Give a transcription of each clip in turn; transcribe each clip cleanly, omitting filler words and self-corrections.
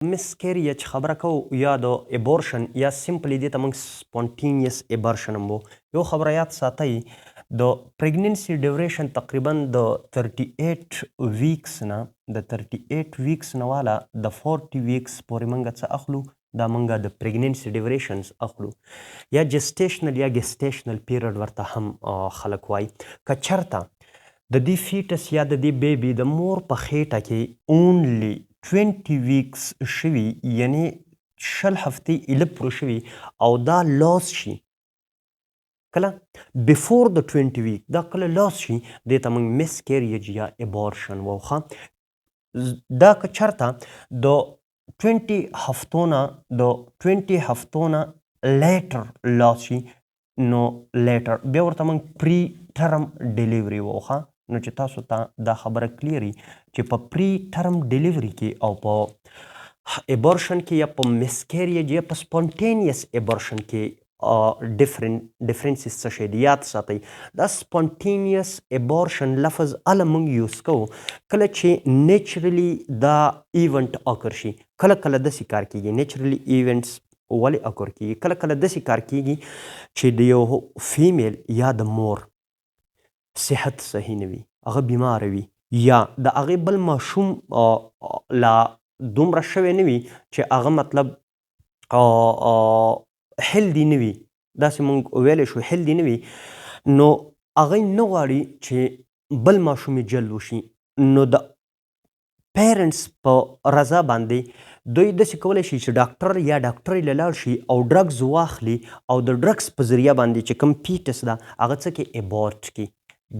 Miscarriage خبره کوو یا د Abortion یا Simply دې ته موږ Spontaneous Abortion هم وو. یو خبره یاد ساتئ، د Pregnancy Duration تقریبا د 38 ویکس نه، د 38 ویکس نه والا د 40 ویکس پورې موږ څه اخلو؟ دا موږ د Pregnancy Durations اخلو، یا Gestational یا Gestational Period ورته هم خلک وایي. که چرته د دې فیټس یا د دې بیبي د مور په خېټه کې اونلی 20 ویکس شوي، یعنی 20 هفتې ایله پوره شوي، او دا لاس شي کله بیفور د 20 ویک، دا کله لاس شي، دې ته موږ مس کیریج یا ابورشن وو. ښه، دا که چرته د 20 هفتو نه، د 20 هفتو نه لیټر لاس شي، نو لیټر بیا ورته موږ پری ټرم ډیلیوري وو. ښه، نو چې تاسو ته دا خبره کلیري چې په پری ټرم ډیلیوري کې او په ابورشن کې یا په مسکیریج یا په سپونټینیس ابورشن کې ډیفرنسز څه شی دی، یاد ساتئ. دا سپونټینیس ابورشن لفظ اله موږ یوز کوو کله چې نیچرلی دا ایونټ اکر شي. کله کله داسې کار کیږي. نیچرلی ایونټس ولې اکر کیږي؟ کله کله داسې کار کیږي چې د یو فیمیل یا د مور صحت صحیح نه وي، هغه بیمار وي، یا د هغې بل ماشوم لا دومره شوی نه وي چې هغه مطلب هیلدي نه وي، داسې مونږ ویلی شو هیلدي نه وي، نو هغه نه غواړي چې بل ماشوم یې جلد وشي. نو د پیرنټس په رضا باندې دوی داسې کولی شي چې ډاکټر یا ډاکټرې له لاړ شي او ډرګز واخلي، او د ډرګز په ذریعه باندې چې کوم پیټس ده هغه څه کې ابورټ کړي.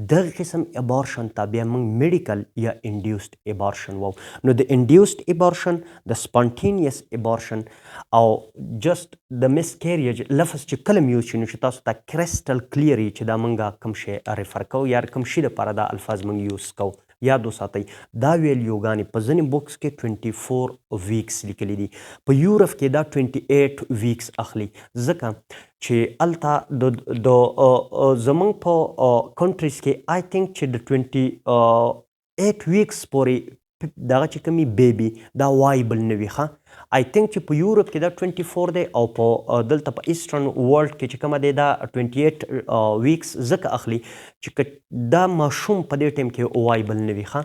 دغه قسم ابورشن ته بیا موږ میډیکل یا انډیوسډ ابورشن وو. نو د انډیوسډ ابورشن، د سپونټینیس ابورشن او جست د مسکیریج لفظ چې کله یوز شي، نو چې تاسو ته کریسټل کلیر وي چې دا موږ کوم شی ریفر کوو یا کوم شي دپاره دا الفاظ موږ یوز کوو. یاد وساتئ، دا ویلیوګانې په ځینې بوکس کې 24 ویکس لیکلي دي، په یورپ کې دا 28 ویکس اخلي، ځکه چې هلته د زمونږ په کنټریز کې آی تھنک چې د 28 ویکس پورې دغه چې کومې بیبي دا وایبل نه وي. ښه، آی تھنک چې په یورپ کې دا 24 دی او په دلته په ایسټرن ورلډ کې چې کومه دی دا 28 ویکس ځکه اخلي چې که دا ماشوم په دې ټایم کې وایبل نه وي. ښه،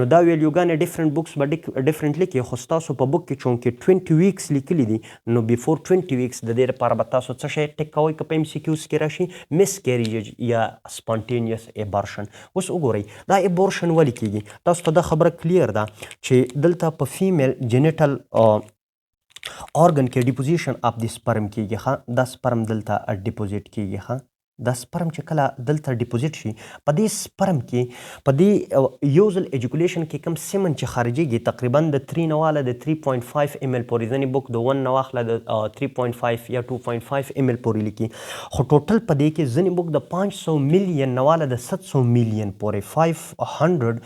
نو دا ویلیوګانې ډیفرنټ بوکس به ډیفرنټ لیکي، خو ستاسو په بوک کې چونکې 20 ویکس لیکلي دي، نو بیفور 20 ویکس د دې لپاره به تاسو څه شی ټیک کوئ که په ایم سی کیوز کې راشي؟ مسکیریج یا سپونټینیس ابورشن. اوس وګورئ دا ابورشن ولې کیږي. تاسو ته دا خبره کلیر ده چې دلته په فیمیل جینیټل اورګن کې ډیپوزیشن اف د سپرم کیږي. ښه، دا سپرم دلته ډیپوزیټ کیږي. ښه، دا سپرم چې کله دلته ډیپوزیټ شي، په دې سپرم کې په دې یو ځل ایجوکولیشن کې کوم سیمن چې خارجېږي، تقریبا د 3 نه واله د 3.5 ام ال پورې، ځینې بوک د 1 نه واخله د 3.5 یا 2.5 ام ال پورې لیکي، خو ټوټل په دې کې ځینې بوک د 500 میلیون نه واله د 700 میلیون پورې، 500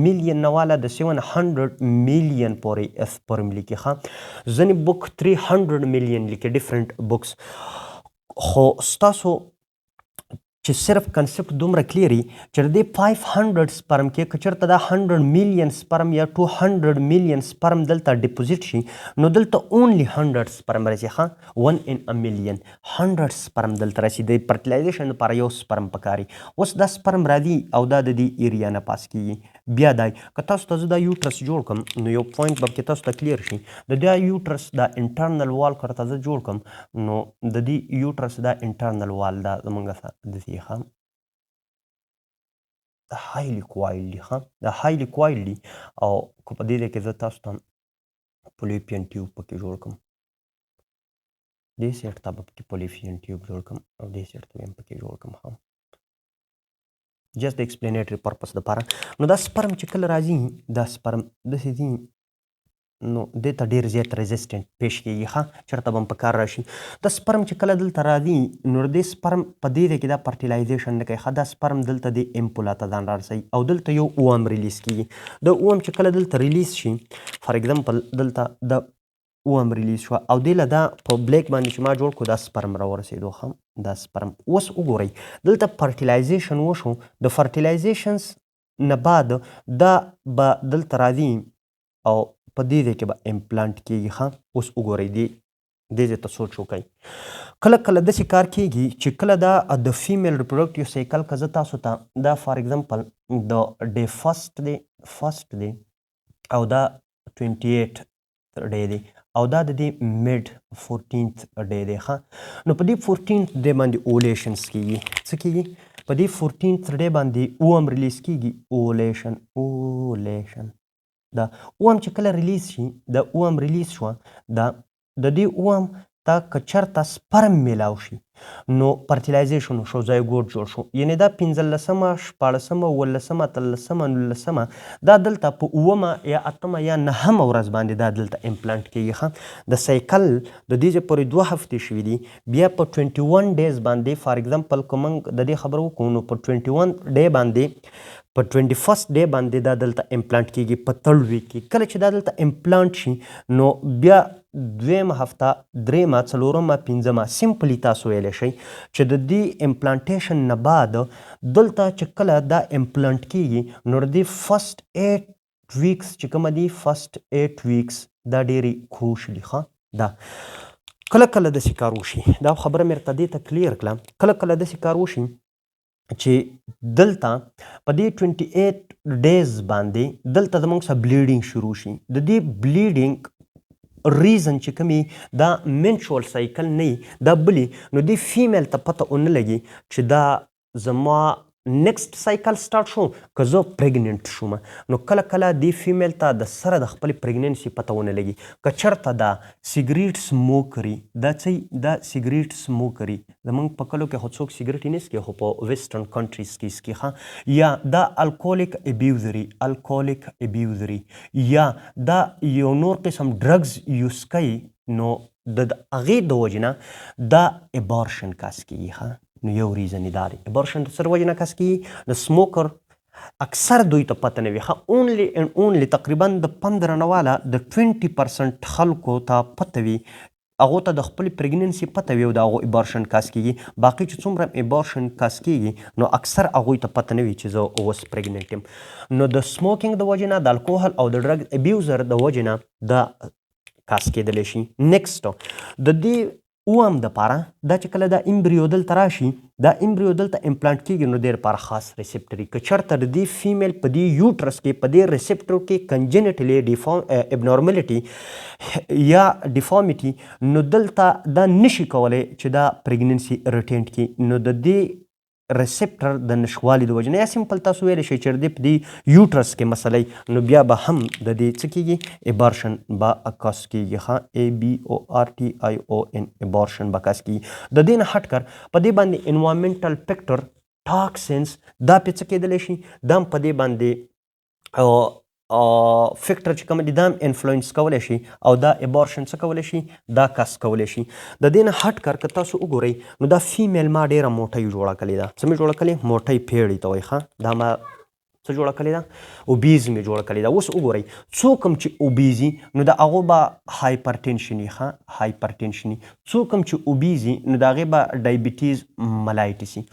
میلیون نه واله د 700 میلیون پورې سپرم لیکي. ښه، ځینې بوک 300 میلیون لیکي، ډیفرنټ بوکس. خو ستاسو چې صرف کنسپټ دومره کلیري چې د دې 500 سپرم کې که چېرته دا 100 میلیون سپرم یا 200 میلیون سپرم دلته ډیپوزیټ شي، نو دلته اونلی 100 سپرم راځي. ښه، 1 ان ا میلیون 100 سپرم دلته راسي. د فرټیلایزیشن لپاره یو سپرم پکاري. اوس دا سپرم راځي او دا د دې ایریا نه پاس کیږي. بیا دا که تاسو ته زه دا یوټرس جوړ کړم، نو یو پوینټ به پکې تاسو ته کلیر شي. د دا یوټرس دا انټرنل وال که ورته زه جوړ کړم، نو د دې یوټرس دا انټرنل وال دا زمونږ سره د دې، ښه، دا هایلی کوایل دي. ښه، دا هایلی کوایل دي، او که په دې ځای کې زه تاسو ته پولیپین ټیوب پکې جوړ کړم، دې سیټ ته به پکې پولیپین ټیوب جوړ کړم او دې سیټ ته به هم پکې جوړ کړم، ښه، جست د ایکسپلینیټري پرپس دپاره. نو دا سپرم چې کله راځي، دا سپرم داسې ځي، نو دې ته ډېر زیات ریزسټنټ پیش کیږي. ښه، چېرته به هم په کار راشي. دا سپرم چې کله دلته راځي، نو دې سپرم په دې ځای کې دا فرټیلایزیشن نه کوي. ښه، دا سپرم دلته دې امپولا ته ځان رارسوي او دلته یو اوم ریلیز کیږي. د اوم چې کله دلته ریلیز شي، فار اگزامپل دلته د اوم ریلیز شوه او دې له دا په بلیک باندې چې ما جوړ کړو دا سپرم راورسېدو. ښه، دا سپرم اوس وګورئ دلته فرټیلایزیشن وشو. د فرټیلایزیشنز نه بعد دا به دلته راځي او په دې ځای کې به امپلانټ کیږي. ښه، اوس وګورئ، دې دې ځای ته سوچ وکړئ. کله کله داسې کار کیږي چې کله دا د فیمیل ریپروډکټیو سایکل، که زه تاسو ته دا فار ایگزامپل د ډی فرست دی، فرست دی، او دا 28 ډی دی، او دا د دې میډ 14 ډی دی. ښه، نو په دې 14 ډی باندې اولیشنز کیږي. څه کیږي؟ په دې 14 ډی باندې اوم ریلیز کیږي، اولیشن. اولیشن دا اوم چې کله ریلیز شي، دا اوم ریلیز شو، دا د دې اوم ته که چرته سپرم میلاو شي نو فرتیلایزیشن شو، زایګوټ جوړ شو. یعنی دا 15مه، 16مه، 17مه، 18مه، 19مه، دا دلته په 7مه یا 8مه یا 9مه ورځ باندې دا دلته امپلانټ کیږي. ښه، د سایکل د دې ځای پورې 2 هفتې شوي دي. بیا په 21 ډیز باندې، فار ایگزامپل که موږ د دې خبره وکړو، نو په 21 ډی باندې، په 21 ډی باندې دا دلته امپلانټ کیږي په ترډ ویک کې. کله چې دا دلته امپلانټ شي نو بیا 2مه هفته، 3مه، 4مه، 5مه، سمپلی تاسو ویلی شئ چې د دې امپلانټیشن نه بعد دلته چې کله دا امپلانټ کیږي نو د دې فرست 8 ویکس چې کومه دي، فرست 8 ویکس دا ډېرې کروشل دي. ښه، دا کله کله داسې کار وشي، دا خبره مې درته دې ته کلیر کړه. کله کله داسې کار وشي چې دلته په دې 28 ډیز باندې دلته زموږ سره بلیډینګ شروع شي. د دې بلیډینګ ریزن چې کومي دا منشوال سایکل نه، دا بلی، نو دې فیمیل ته پته ونه لګي چې دا زما نیکسټ سایکل سٹارټ شو که زه پریګننټ شوم. نو کله کله دې فیمیل ته د سره د خپل پریګننسي پته ونه لګي. که چرته دا سیګریټ سموکري، دا څه، دا سیګریټ سموکري، زمونږ په کلو کې خو څوک سیګریټ نه څکي، خو په ویسټرن کنټریز کې څکي. ښه، یا دا الکوهولیک ابیوزري، الکوهولیک ابیوزري، یا دا یو نور قسم ډرګز یوز کوي، نو د هغې د وجې نه دا ابارشن کاس کیږي. ښه، نو یو ریزن یې دا دی، ابارشن د څه وجې نه کاس کیږي؟ د سموکر اکثر دوی ته پته نه وي. ښه، اونلی اینډ اونلی تقریبا د 15 نه والا د 20% خلکو ته پته وي، هغو ته د خپلې پریګننسي پته وي او د هغو ابارشن کاس کیږي. باقي چې څومره ابارشن کاس کیږي نو اکثر هغوی ته پته نه وي چې زه اوس پریګننټ یم. نو د سموکینګ د وجې نه، د الکوهل او د ډرګ ابیوزر د وجې نه دا کاس کېدلی شي. نیکسټ، د دې اوم د پاره دا چې کله دا امبریو دلته راشي، دا امبریو دلته امپلانټ کیږي، نو دې لپاره خاص ریسپټر، که چرته د دې فیمیل په دې یوټرس کې په دې ریسپټر کې کنجنټلی ابنورمالټي یا ډیفارمیټي، نو دلته دا نشي کولی چې دا پریګننسي ریټینټ کړي. نو د دې ریسپټر د نشوالي د وجې نه، یا سمپل تاسو ویلی شئ چې د دې په دې یوټرس کې مسله، نو بیا به هم د دې څه کیږي؟ ابارشن به کاس کیږي. ښه، ای بی او آر ټي آی او ان، ابارشن به کاس کیږي. د دې نه هټ کر په دې باندې انوایرمنټل فیکټر، ټاکسینز، دا پې څه کېدلی شي؟ دا هم په دې باندې فیکټر چې کوم دي دا هم انفلوئنس کولی شي او دا ابارشن څه کولی شي؟ دا کس کولی شي. د دې نه هټ کر که تاسو وګورئ نو دا فیمیل ما ډېره موټۍ جوړه کړې ده. څه مې جوړه کړې؟ موټۍ، پیړۍ ته وایي. ښه، دا ما څه جوړه کړې ده؟ اوبیز مې جوړه کړې ده. اوس وګورئ، څوک هم چې اوبیزي نو د هغو به هایپرټنشن وي. ښه، هایپرټنشن وي. څوک هم چې اوبیزي نو د هغې به ډایبیټیز ملایټس وي.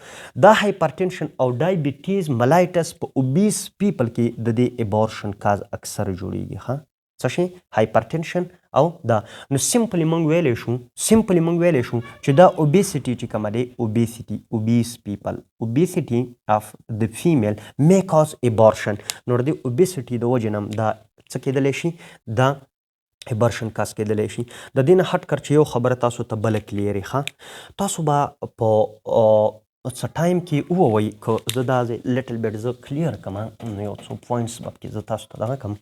دا هایپرټنشن او ډایبیټیز ملایټس په اوبیز پیپل کې د دې ابورشن کاز اکثر جوړیږي. ښه، څه شي؟ هایپرټنشن. او دا نو سمپلی مونږ ویلی شو، سمپلی مونږ ویلی شو چې دا اوبیسیټي چې کومه دی، اوبیسیټي، اوبیس پیپل، اوبیسیټي اف د فیمیل می کاز ابورشن. نو د دې اوبیسیټي د وجې نه دا څه کېدلی شي؟ دا ابورشن کاز کېدلی شي. د دې نه هټ کر چې یو خبره تاسو ته بله کلیري. ښه، تاسو به په څه ټایم کې ووایئ که زه دا لیټل بیټ زه کلیر کړم، نو یو څو پوینټس به پکې زه تاسو ته دغه کړم.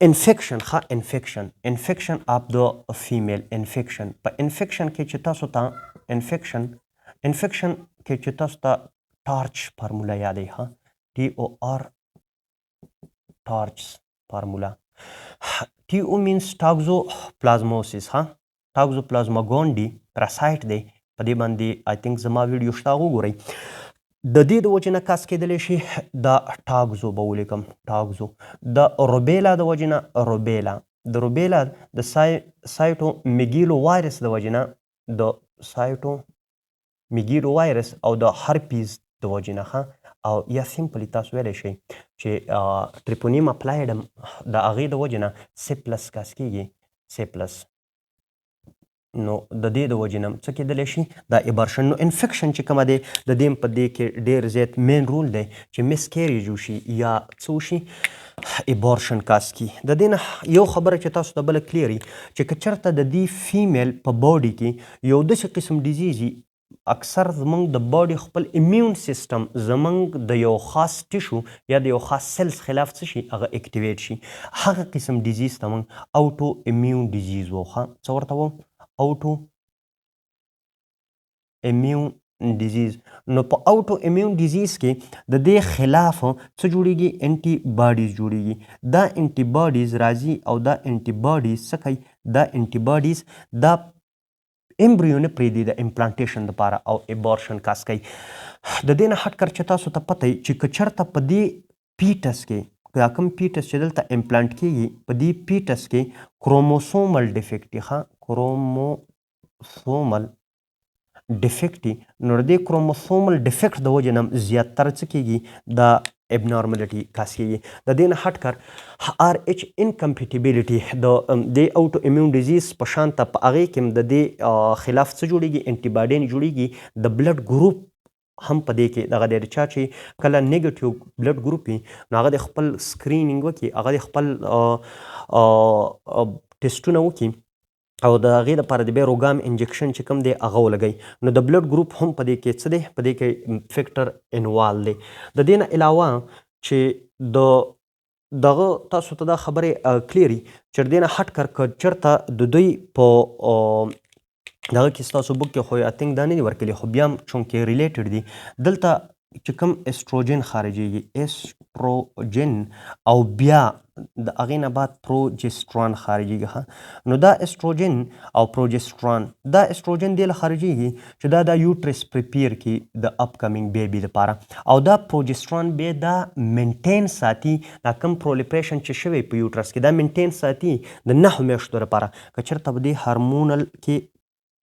انفیکشن، ښه، انفیکشن، انفیکشن اف د فیمیل، انفیکشن، په انفیکشن کې چې تاسو ته انفیکشن، انفیکشن کې چې تاسو ته ټارچ فارموله یادوي. ښه، ټي او آر، ټارچ فارموله. ټي او مینز ټاکزو پلازموسیس. ها، ټاکزو پلازما ګونډي پراسایټ دی. په دې باندې آی تھنک زما ویډیو شته، هغه وګورئ. د دې د وجې نه کاس کېدلی شي. دا ټاکزو به ولیکم، ټاکزو د روبیلا د وجې نه، روبیلا، د روبیلا د سایټو میګیلو وایرس د وجې نه، د سایټو میګیلو وایرس او د هرپیز د وجې نه. ښه، او یا simply تاسو ویلی شئ چې Treponema pallidum د هغې د وجې نه syphilis cause کېږي، سیپلس. نو د دې د وجې نه څه کېدلی شي؟ دا abortion. نو infection چې کومه دی، د دې په دې کې ډېر زیات main role دی چې miscarriage وشي یا څه وشي، abortion cause کړي. د دې نه یو خبره چې تاسو ته بله clear چې که چېرته د دې female په body کې یو داسې قسم disease، اکثر زمونږ د body خپل immune system زمونږ د یو خاص tissue یا د یو خاص cells خلاف څه شي، هغه activate شي، هغه قسم disease ته مونږ autoimmune disease وو. ښه، څه ورته وو؟ Autoimmune disease. نو په autoimmune disease کې د دې خلاف څه جوړیږي؟ antibodies جوړیږي. دا antibodies راځي او دا antibodies څه کوي؟ دا antibodies دا embryo نه پرېږدي د implantation دپاره او abortion cause کوي. د دې نه هټ کر چې تاسو ته پته چې که چېرته په دې fetus کې، دا کوم fetus چې دلته implant کېږي، په دې fetus کې chromosomal defect، ښه، chromosomal defect، نو د دې chromosomal defect د وجې نه زیاتره څه کېږي؟ دا abnormality cause کېږي. د دې نه هټ کر RH incompatibility، د دې autoimmune disease په شان ته په هغې کې د دې خلاف څه جوړیږي؟ antibody جوړیږي. د blood group هم په دې کې دغه دی. چا چې کله negative blood group وي، نو هغه د خپل screening وکړي، هغه د خپل ټیسټونه وکړي او د هغې دپاره د بیا RhoGAM injection چې کوم دی هغه ولګوي. نو د blood group هم په دې کې څه دی؟ په دې کې factor involve دی. د دې نه علاوه چې د دغه تاسو ته دا خبرې clear چې د دې نه هټ کر که چېرته د دوی په دغه کې، ستاسو book کې خو I think دا نه دي ورکلي، خو بیا هم چونکې related دي، دلته چې کوم استروجن خارجېږي، استروجن او بیا د هغې نه بعد progesterone خارجېږي. ښه، نو دا استروجن او progesterone، دا استروجن دې له خارجېږي چې دا د uterus prepare کړي د upcoming baby لپاره، او دا progesterone بیا دا maintain ساتي، دا کوم proliferation چې شوی په uterus کې دا maintain ساتي د 9 میاشتو لپاره. که چېرته په دې hormonal کې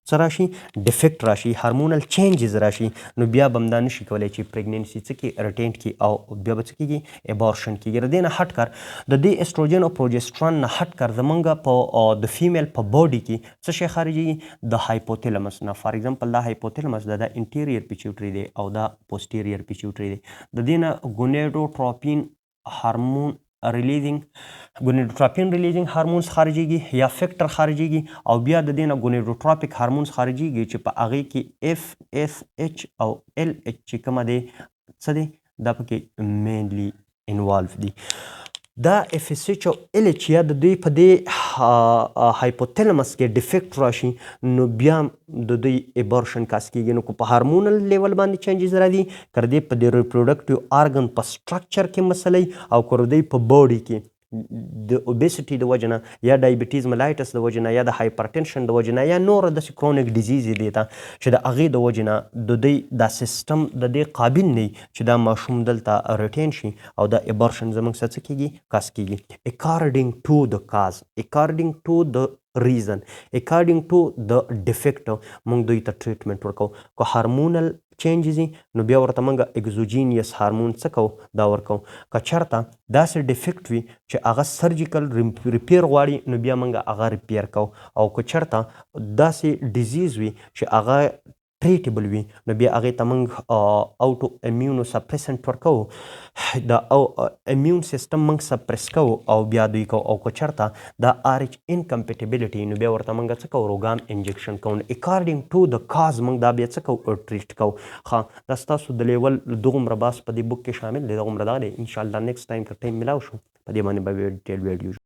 څه راشي، defect راشي، hormonal changes راشي، نو بیا به هم دا نشي کولی چې pregnancy څه کې retain کړي او بیا به څه کېږي؟ Abortion کېږي. د دې نه هټ کر د دې استروجن او progesterone نه هټ کر زمونږ په د female په body کې څه شی خارجېږي؟ د hypothalamus نه، for example دا hypothalamus ده، دا anterior pituitary دی او دا posterior pituitary دی. د دې نه gonadotropin hormone releasing، gonadotropin releasing hormones خارجېږي یا factor خارجېږي، او بیا د دې نه gonadotropic hormones خارجېږي چې په هغې کې FSH او LH چې کومه دی څه دی، دا پکې mainly involve دي. دا FSH او LH یا د دوی په دې hypothalamus کې defect راشي، نو بیا د دوی abortion cause کېږي. نو که په hormonal level باندې changes راځي، که دې په دې reproductive organ په structure کې مسله، او که دوی په body کې د obesity د وجې نه یا diabetes mellitus د وجې نه یا د hypertension د وجې نه یا نور داسې chronic disease دی ته چې د هغې د وجې نه د دوی دا سیستم د دې قابل نه چې دا ماشوم دلته retain شي او دا abortion زموږ څه کېږي؟ Cause کېږي. According to the cause, according to the reason, according to the defect موږ دوی ته treatment ورکوو. که hormonal changes، نو بیا ورته موږ exogenous hormone څه کوو؟ دا ورکوو. که چېرته داسې defect وي چې هغه surgical repair غواړي، نو بیا موږ هغه repair کوو، او که چېرته داسې disease وي چې هغه treatable وي، نو بیا هغې ته موږ auto immunosuppressant ورکوو، د او immune system موږ suppress کوو او بیا دوی کوو. او که چېرته د RH incompatibility، نو بیا ورته موږ څه کوو؟ RhoGAM injection کوو. According to the cause موږ دا بیا څه کوو؟ Treat کوو. ښه، دا ستاسو د level دغومره بحث په دې book کې شامل دی، دغومره دغه دی. انشاءالله next time که time ملاو شو، په دې باندې به detail video.